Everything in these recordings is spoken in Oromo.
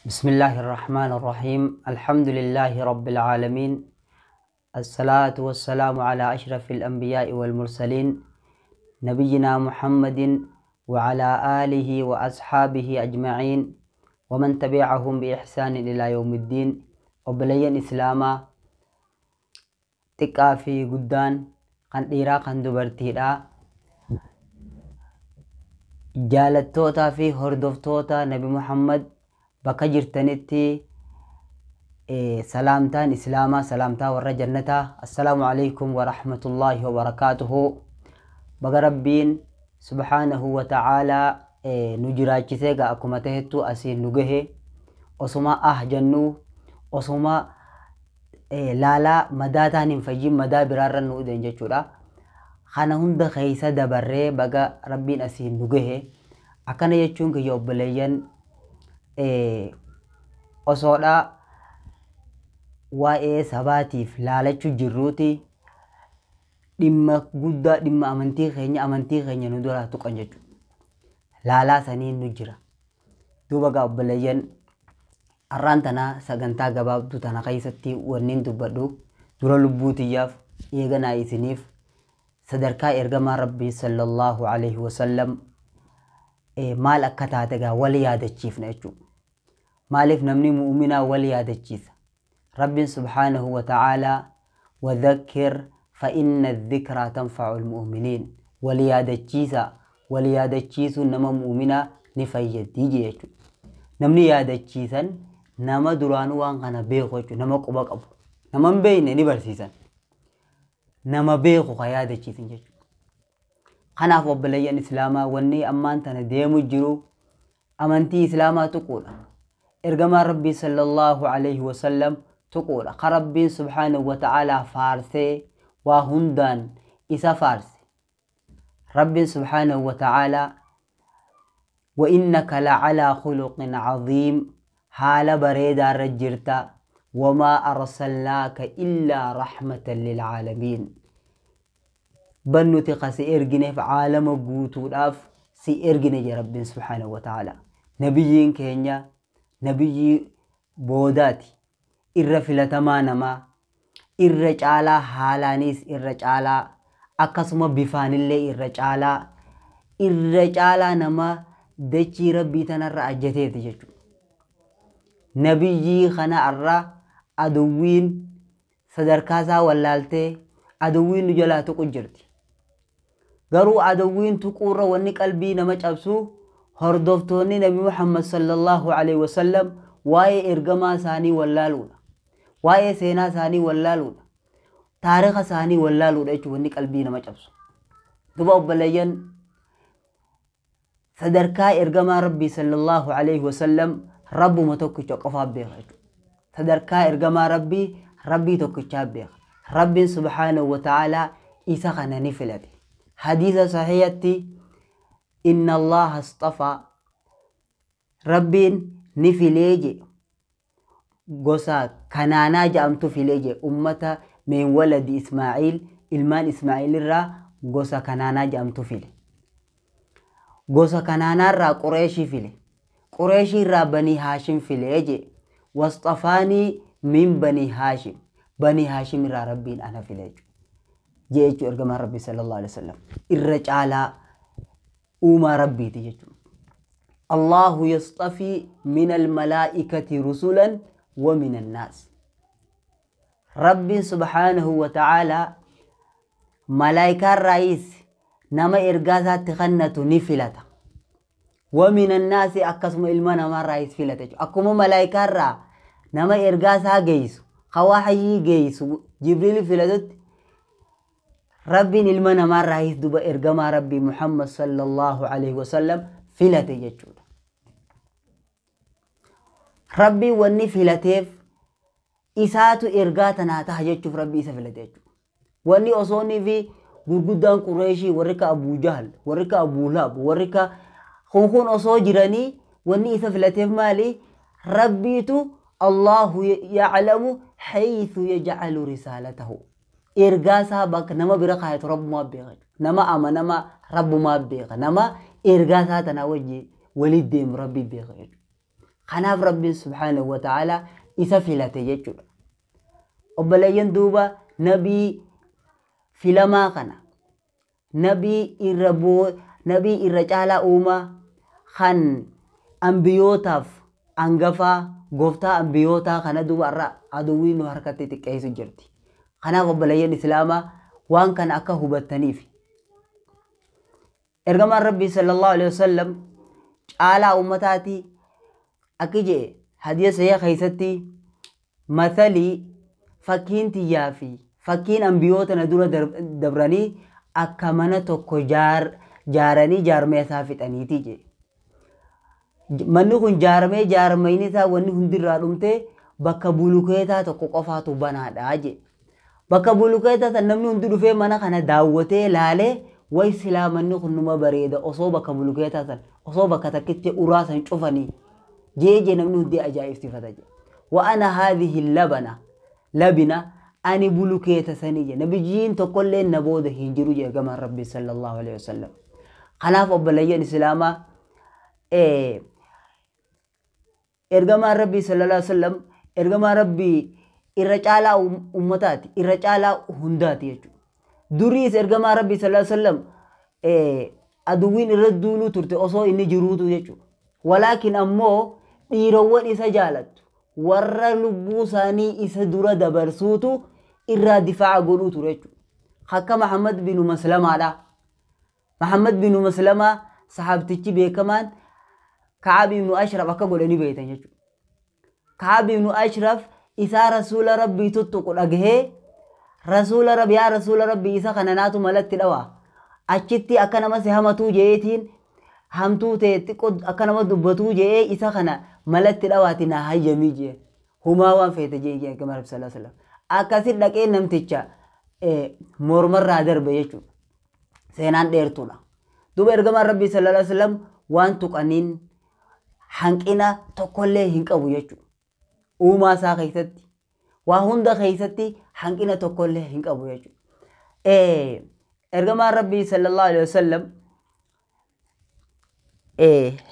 بسم الله الرحمن الرحيم. الحمد لله رب العالمين، الصلاة والسلام على أشرف الأنبياء والمرسلين، نبينا محمد وعلى آله وأصحابه أجمعين ومن تبعهم بإحسان إلى يوم الدين. Obboleeyyan Islaamaa xiqqaa fi guddaan, kan dhiiraa kan dubartiidha, jaalattootaa fi hordoftoota Nabi Muhammad bakka jirtanitti, salaamtaan Islaamaa, salaamtaa warra jannataa, assalaamu alaikum wa rahmatullaahi wa barakaatuhu. Baga Rabbiin subhaanahu wa ta'aalaa nu jiraachisee gaa akkuma tahettu asiin nu gahe. Osuma ah jennuu, osuma laalaa madaataan hin fayyin madaa biraarra nu uden jechuudha. Kana hunda keessa dabarree baga Rabbiin asiin nu gahe. Akkana jechuun kiyya, obboleeyyan, osoodha waa'ee sabaatiif laalachuu jirruuti dhimma guddaa, dhimma amantii keenya nu duraa tuqan jechuudha. Laalaa saniin nu jira. Duuba gaa obboleeyyan, har'aan tana sagantaa gabaabduu tana keessatti wanniin dubbadhu dura lubbuu tiyyaaf, eeganaa isiniif, sadarkaa ergamaa Rabbii sallallahu alaihi wasallam maal akka taate gaa wal yaadachiifna jechuudha. Maaliif namni mu'uminaa wal yaadachiisa? Rabbiin subhaanahu wa ta'aalaa "وذكر فإن الذكرى تنفع المؤمنين", wal yaadachiisa, wal yaadachiisuun nama mu'uminaa ni fayyaddi jechuudha. Namni yaadachiisan nama duraanuu waan kana beeku jechuudha. Nama quba qabu. Nama hin beekne ni barsiisan. Nama beeku ka yaadachiisan jechuudha. Kanaaf obboleeyyan Islaamaa, wanni ammaan tana deemu jiru amantii Islaamaa tuquudha. Ergamaa Rabbii sallallahu alaihi wasallam tuquudha. Ka Rabbiin subhaanahu wa ta'aalaa faarsee, waa hundaan isa faarse. Rabbiin subhaanahu wa ta'aalaa "وإنك لعلى خلق عظيم", haala bareedaarra jirta, "وما أرسلناك إلا رحمة للعالمين", ban nuti ka si ergineef caalama guutuudhaaf si ergine jee Rabbiin subhaanahu wa ta'ala. Nabiyyiin keenya nabiyyii boodaati, irra filatamaa namaa, irra caalaa haalaanis irra caalaa, akkasuma bifaanillee irra caalaa, irra caalaa nama dachii Rabbii tanarra ajjateeti jechuudha. Nabiyyii kana irra aduwwiin sadarkaa isaa wallaaltee aduwwiin nu jalaa tuqu jirti. Garuu aduwwiin tuquurra wanni qalbii nama cabsu hordoftoonni Nabi Muhammad sallallahu alaihi wasallam waa'ee ergamaa isaanii wallaaluudha. Waa'ee seenaa isaanii wallaaluudha. Taarika isaanii wallaaluudha jechuudha wanni qalbii nama cabsu. Duba obboleeyyan, sadarkaa ergamaa Rabbii sallallahu alaihi wasallam Rabbuma tokkicha qofaaf beeka jechuudha. Sadarkaa ergamaa Rabbii Rabbii tokkichaa beeka. Rabbiin subhaanahu wa ta'aalaa isa kana ni filate. Hadiisa sahihatti "إن الله اصطفى", Rabbiin ni filee je, gosa Kanaanaa jedhamtu filee je, ummata من ولد إسماعيل, ilmaan Ismaa'iil irraa gosa Kanaanaa jedhamtu file. Gosa Kanaanaa irraa Qureeshii file. Qureeshii irraa Banii Haashim filee je. "واصطفاني من بني هاشم", Banii Haashim irraa Rabbiin ana file jee jechuudha ergamaan Rabbii sallallahu alaihi wasallam. Irra caalaa uumaa Rabbiiti jechuudha. الله يصطفي من الملائكة رسلا ومن الناس. Rabbiin subhaanahu wa ta'aalaa malaayikaan raayis nama ergaa isaatti kennatu ni filata. ومن الناس, akkasuma ilma namaa raayis filata jechuudha. Akkuma malaayikaarraa nama ergaa isaa geessu, hawaayii geessu Jibriil filatutti, Rabbiin ilma namaa raayis duba ergamaa Rabbii Muhammad sallallahu alaihi wasallam filate jechuudha. Rabbiin wanni filateef isaatu ergaa tanaa taha jechuuf Rabbi isa filate jechuudha. Wanni osoonii fi gurguddaan Qureeshii, warri ka Abuu Jahal, warri ka Abuu Lahab, warri ka kun osoo jiranii wanni isa filateef maali? Rabbiitu الله يعلم حيث يجعل رسالته. Ergaa isaa bakka nama bira kaayatu Rabbumaa beeka. Nama amanama Rabbumaa beeka. Nama ergaa isaa tanaa wajji walitti deemu Rabbi beeka jechuudha. Kanaaf Rabbiin subhaanahu wa ta'ala isa filate jechuudha. Obboleeyyan, duuba nabii filamaa kana, nabii irra boo, nabii irra caalaa uumaa, kan ambiyootaaf hangafaa, gooftaa ambiyootaa kana duuba irra aduwwii nu harkatti xiqqeessu jirti. Kanaaf obboleeyyan islaamaa, waan kana akka hubattaniif. Ergamaan Rabbii sallallahu alaihi wasallam caalaa ummataatii akki jee hadiya sahiha keessatti: "Mathalii, fakkiin tiyyaa fi fakkiin ambiyoota na dura dabranii akka mana tokko jaaranii jaarmee isaa fixaniiti" jee. Manni kun jaaramee jaarmayni isaa wanni hundirraa dhumtee bakka bulukeetaa tokko qofaatu banaadha jee. Bakka bulukeetaa san namni hundi dhufee mana kana daawwatee laalee, "Way, silaa manni kun numa bareeda osoo bakka bulukeetaa san, osoo bakka takkitti uraa san cufanii" jee namni hundi ajaa'ibsiifata jee. "Wa ana haadhihi labana labina", ani bulukeeta sanii jee. Nabiyyiin tokkollee na booda hin jiru jee ergamaan Rabbii sallallahu alaihi wasallam. Kanaaf obboleeyyan islaamaa, ergamaan Rabbii sallallahu alaihi wasallam ergamaa Rabbii irra caalaa ummataati, irra caalaa hundaati jechuudha. Duriis ergamaa Rabbii sallallahu alaihi wasallam aduwwiin irra duuluu turte osoo inni jiruutu jechuudha. Walaakin ammoo dhiirowwan isa jaalattu warra lubbuu isaanii isa dura dabarsuutu irraa difaa'a godhuu ture jechuudha. Akka Mahammad bin Maslamaadha. Mahammad bin Maslamaa sahaabtichi beekamaan Ka'ab ibn Ashraf akka godhanii beektan jechuudha. Ka'ab ibn Ashraf isaa rasuula Rabbii tuttuqu dhagahee, "Rasuula Rabbi, yaa rasuula Rabbii, isa kana naatu malatti dhawa. Achitti akka nama si hamatuu jeetiin hamtuu ta'e xiqqoo akka nama dubbatuu jee isa kana malatti dhawaati naa hayyamii" jee. "Humaa waan feete" jee ergamaa Rabbi sallallahu alaihi wasallam. Akkasi dhaqee namticha mormarraa darbe jechuudha. Seenaan dheertuudha. Duuba ergamaan Rabbii sallallahu alaihi wasallam waan tuqaniin hanqina tokkollee hin qabu jechuudha. Uumaa isaa keessatti, waa hunda keessatti hanqina tokkollee hin qabu jechuudha. Ergamaan Rabbii sallallahu alaihi wasallam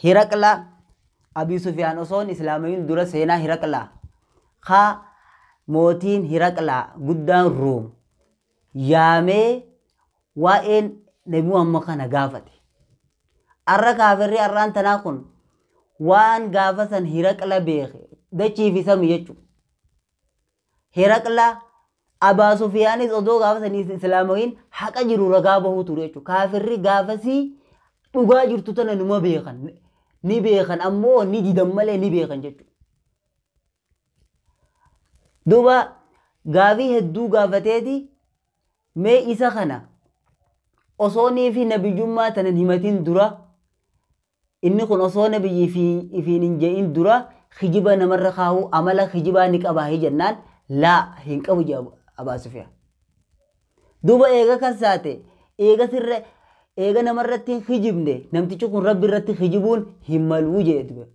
Hiraqlaa Abii Sufiyaan osoon islaamayin dura, seenaa Hiraqlaa haa mootiin Hiraqlaa guddaan Room yaamee waa'een Nabi Muhammad kana gaafate. Arra kaafirri arraan tanaa kun waan gaafa san Hiraqla beeke dachii fi sami jechuudha. Hiraqla Abaa Sufiyaanis odoo gaafa san islaamayin haqa jiru ragaa bahuu ture jechuudha. Kaafirri gaafasii dhugaa jirtu tana numa beekan. Ni beekan, ammoo ni didan malee ni beekan jechuudha. Duuba gaafii hedduu gaafateeti, mee isa kana osoo nii fi nabiyyummaa tanan himatin dura, inni kun osoo nabiyyi ifiin hin je'in dura kijiba namarra kaa'uu, amala kijibaa ni qabaa jennaan, "Laa, hin qabu" jee Abaa Sufiyaan. Duuba eega kasaate, eega sirra, eega namarratti hin kijibne, namtichi kun Rabbi irratti kijibuun hin maluu jee dube.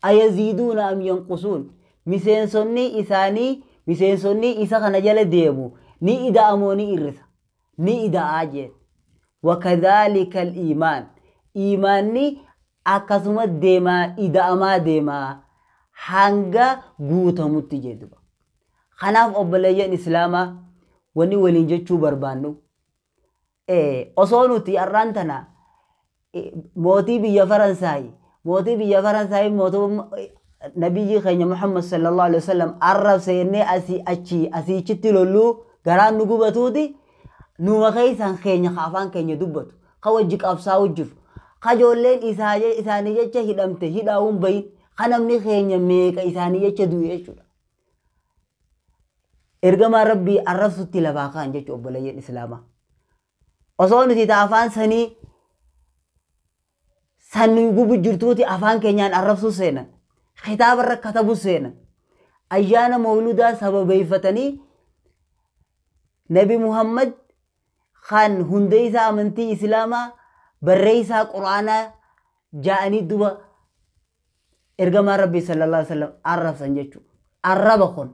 Ayaziiduuna am yanqusuun, miseensonni isaanii, miseensonni isa kana jala deemu ni ida'amoo ni irrisa? Ni ida'aa jeen. Wakadhaalika al-iimaan, iimaanni akkasuma deemaa, ida'amaa deemaa hanga guutamutti jedhuba. Kanaaf obboleeyyan islaamaa, wanni waliin jechuu barbaannu, osoo nuti har'aan tana mootii biyya Faransaay mootummaa nabiyyi keenya Muhammad sallallahu alaihi wasallam arrabseennee asii achi asiichitti lolluu garaan nu gubatuuti, numa keessaan keenya ka afaan keenya dubbatu, ka wajji qabsaa'u jiru, ka ijoolleen isaanii jecha hidhamte hidhaa'uun bahin, ka namni keenya meeqa isaanii jecha du'e jechuudha. Ergamaa Rabbii arrabsutti lafaa kaan jechuudha obboleeyyan islaamaa. Osoo nuti ta afaan sanii san gubu jirtuuti afaan keenyaan arrabsuu seenan. Kitaaba irra katabu seenan. Ayyaana mawludaa sababeeffatanii Nabi Muhammad kan hundeessaa amantii islaamaa, barreessaa quraanaa ja'anii duba ergamaan Rabbii sallallahu alaihi wasallam arrabsan jechuudha. Arraba kun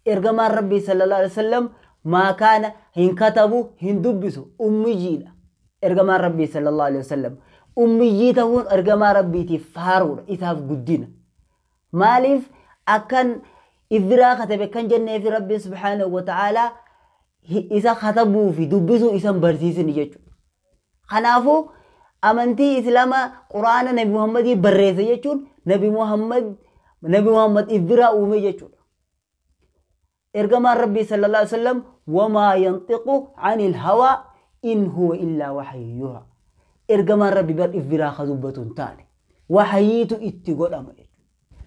ergamaan Rabbii sallallahu alaihi wasallam maakaana hin katabu, hin dubbisu, ummiyyiidha. Ergamaan Rabbii sallallahu alaihi wasallam ummiyyii ta'uun ergamaa Rabbiitiif faaruudha, isaaf guddina. Maaliif akkan ifbiraa katabe kan jenneefi Rabbiin subhaanahu wa ta'aalaa isa katabuu fi dubbisuu isan barsiisini jechuudha. Kanaafuu amantii Islaamaa Quraana Nabi Muhammadii barreesse jechuun Nabi Muhammad ifbiraa uume jechuudha. Ergamaan Rabbii sallallahu alaihi wasallam wamaa yantiqu anil hawaa in huwa illaa wahyu yuuhaa. Ergamaan Rabbii bar ifbiraa ka dubbatu hin taane wahayiitu itti godhama jechuudha.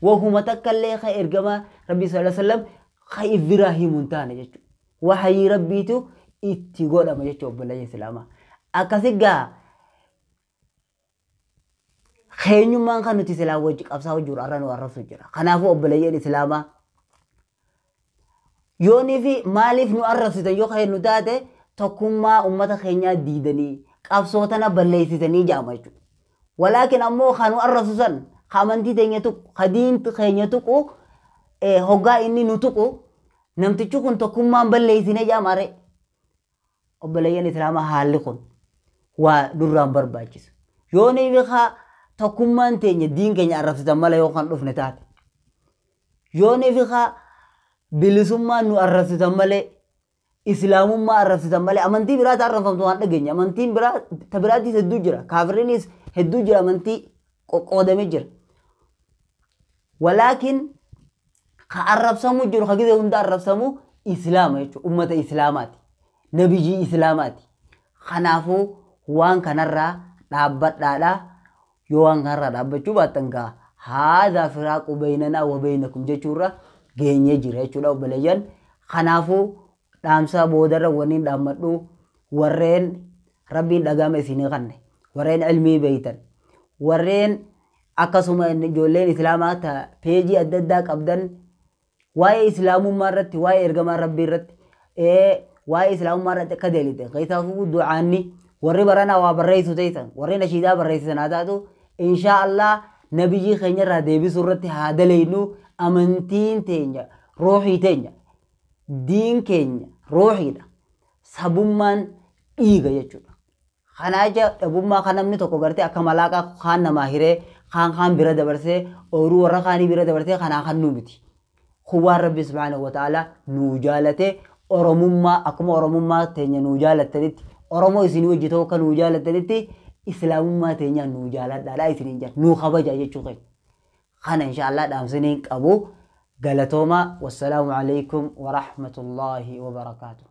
Wahuma takka illee ka ergamaa Rabbii sallallahu alaihi wasallam ka ifbiraa himu hin taane jechuudha. Wahayii Rabbiitu itti godhama jechuudha obboleeyyan Islaamaa. Akkasi gaa keenyummaan kan nuti silaa wajji qabsaa jiru har'a nu arrabsu jira. Kanaafuu obboleeyyan Islaamaa yoonii fi maaliif nu arrabsitan yoo kan nu taate tokkummaa uummata keenyaa diidanii qabsoo tana balleessitanii jaama jechuudha. Walaakin ammoo kan nu arrabsu san ka amantii teenya tuqu ka diin keenya tuqu hoggaa inni nu tuqu namtichi kun tokkummaan balleessine jaama ree. Obboleeyyan Islaamaa haalli kun waa durraan barbaachisu. Yoonii fi tokkummaan teenya diin keenya arrabsitan mala yoo kan dhufne taate. Yoonii fi bilisummaan nu arrabsitan malee islaamummaa arrabsitan malee amantii biraatti arrabsamtu waan dhageenya. Amantiin biraa ta biraattis hedduu jira. Kaafiriinis hedduu jira amantii qoqqoodamee jira. Walaakin ka arrabsamu jiru ka gizee hunda arrabsamu islaama jechuudha. Ummata islaamaati. Nabiyyi islaamaati. Kanaafuu waan kanarraa dhaabbadhaadha. Yoo waan kanarraa dhaabbachuu baattan gaa haadha firaaqu baynanaa wa baynakum jechuurra geenyee jira jechuudha obboleeyyan. Kanaafuu dhaamsa boodarra wanni dhaammadhu warreen Rabbiin dhagama isinii kanne warreen ilmii beeytan warreen akkasuma ijoolleen islaamaa ta peejii adda addaa qabdan waa'ee islaamummaa irratti waa'ee ergamaa rabbii irratti waa'ee islaamummaa irratti akka deelite keessaafuu du'aanni warri baranaa waa barreessu teessan warri nashiidaa barreessisan haa taatu inshaa Allah nabiyyi keenya irraa deebisuu irratti haa daleynu amantiin teenya ruuxii teenya diin keenya ruuxiidha sabummaan dhiiga jechuudha. Kanaaja dhabummaa kan namni tokko gartee akka malaaqaa kaan namaa hiree kaan kaan bira dabarsee ooyiruu warra kaanii bira dabarsee kanaa kan nuu miti. Kun waan Rabbi subhaanahu wa ta'aalaa nuu jaalate Oromummaa akkuma Oromummaa teenya nuu jaalattanitti Oromoo isinii wajji ta'uu akka nuu jaalattanitti Islaamummaa teenya nuu jaaladhaadha isiniin jedha nuu kabaja jechuu keenya. Kana inshaallah dhaamsiniin qabu galatooma wassalaamu alaikum wa rahmatullahi wa barakaatuh.